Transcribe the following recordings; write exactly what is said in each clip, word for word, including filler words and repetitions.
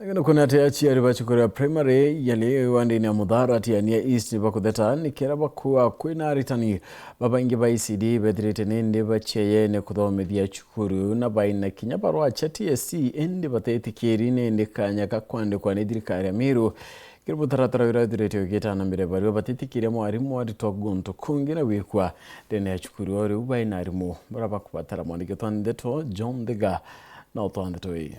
Lakini kuna ati aciari ba cukuru ya primary ya Liwandini ya Muthara, Tigania East, bakutheta nikira bakua kwina aritani babaingi ba E C D bethirite nindi bacieyene kuthomithia cukuru na baina kinya barua cia T S C, indi batetikiri nindi kanya ka kwandikwa ni thirikari ya Miru. Kiri mutaratara uria uthirite ugitana mbere, barua batitikiria mwarimu aritwa guntu kungi na gwikwa ndene ya cukuru o riu baina arimu baria bakubatara. Mwandiki twa ndeto John Thiga na utwa ndeto ii.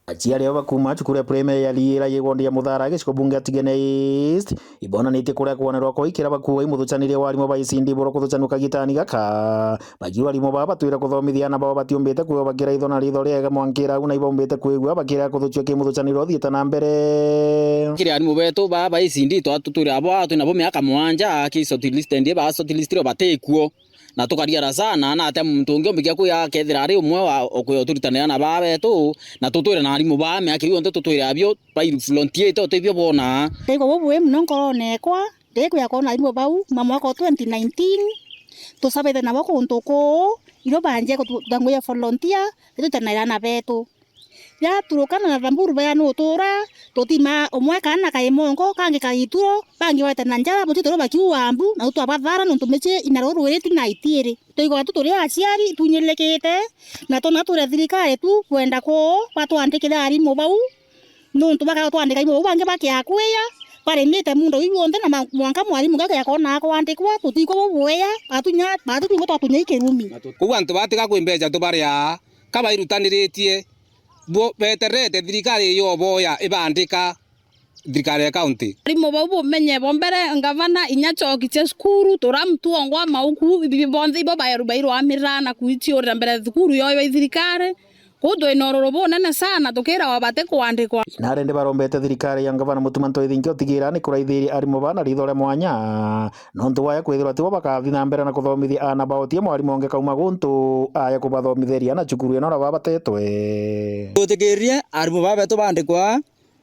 Aciari aba bakuuma cukuru ya primary ya Liira Yegondi ya Muthara, gicigo bunge ya Tigania East, ibonanitie kuria kwanirwa kwa ikira bakuua imuthucanirie wa arimu ba E C D boro kuthucanua kagitani gaka. Bakiuga arimu baa batwire kuthomithia ana bao batiumbite kwigua bakiraithwa na ritho riega mwankira au, na ibaumbite kwigua bakira kuthucua kimuthucaniro uthiite na mbere. Kiri arimu betu baa ba E C D twa tutwire abo atwi nabo miaka mwanja, ki shortlisted, ba shortlistiro batikuo. Na tukariara sana, na atia muntu ungi umbikia kwi akethira ari umwe wa, ukwiya uturitanira na baa betu, na tutwire na arimu baa miaka iu yonthe tutwire abio, baifrontiite utibio bona. Ndaigua bubui mono nkorone ekwa, ndikwia kwona arimu bau ma mwaka wa twenty nineteen, tucabite nabo kuntu kuu, irio banjie kutu-, tangwia volunteer, itutanira na betu. Yaturuka na Thamburu baya nutura, tutima umwe kana kai mongo, kangi kai ituro, bangi baite na njara, buti turu bakiua mbu, na twabathara nontu mici ina ruru rwiriti na itiiri. Twaigua tu turi aciari, tunyilikite, na tona ture thirikari tu kwenda kuu batwandikire arimu bau, nontu bakatwandika arimu bau bangi bakiakwia, barimite mundo iu yonthe, na ma-, mwanka mwarimu gakia kona akwandikwa, tutikwigua bubuea, batunya, batu twingwa twatunya ikirumi. Kou antu batiga kwi mbeca tubaria, ka bairutaniritie, bo beterete thirikari yoboya ibandika, thirikari ya county. Arimu bau bumenye bo mbere, ngavana inya choki cia cukuru, tura mtuongwa mauku, ibi bonthe ibo baeru bairwamirira na kuiciurira mbere thukuru yoyo i thirikari. Kuu twina ururu bunene sana, tukirawa bati kwandikwa. Nari ndi barombete thirikari ya ngavana Mutuma Ntwethingia utigira ni kuraithiria arimu bana ritho ria mwanya, nontu waya kwithirwa tibo bakathi na mbere na kuthomithia ana bao, tie mwarimu ungi kauma guntu aja kubathomitheria na cukuru ino na babatetwe. Twitikirie arimu baa betu bandikwa,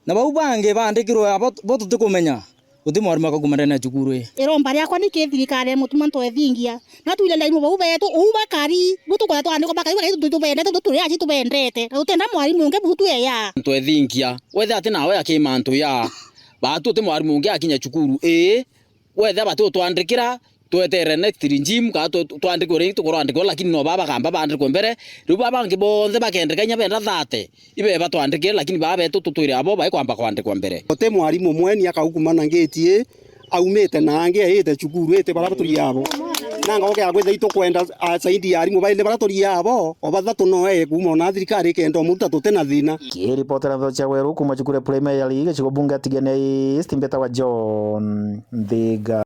na bau bangi bandikirwe abo bo tutikumenya, guti mwarimu akauma ndene ya cukuru ii. Iromba riakwa ni ki thirikari ya Mutuma Ntwethingia, na twire arimu bau betu uu bakari, bu tukwenda twandikwa bakari, bakari tu-, tubendete, tu-, turi aci tubendete, na tutenda mwarimu ungi bu tweya. Ntwethingia, wethe ati nawe aki mantu ya, batu uti mwarimu ungi akinya cukuru ii, wethira bati utwandikira, twetere next regime, kana twe-, twandikwe ringi, tukurandikwa, lakini no baa bagamba bandikwe mbere. Riu baa bangi bonthe bakendeka inya benda thate, ibe batwandikire, lakini baa betu tutwire abo bai kwamba kwandikwa mbere. Uti mwarimu mweni akaukumana ngeti ii, aumite na angi eite cukuru, ite bara turi abo. Na ngoke ya kwitha itukwenda asaidi ya arimu baili bara turi abo, o bathatu no ee kuuma ona thirikari ikenda umuruta tuti na thina. Kiripotera ndeto cia Weru kuuma cukuru ya primary ya Liga, gicigo bunge ya Tigania East, mbeta wa John Nthiga.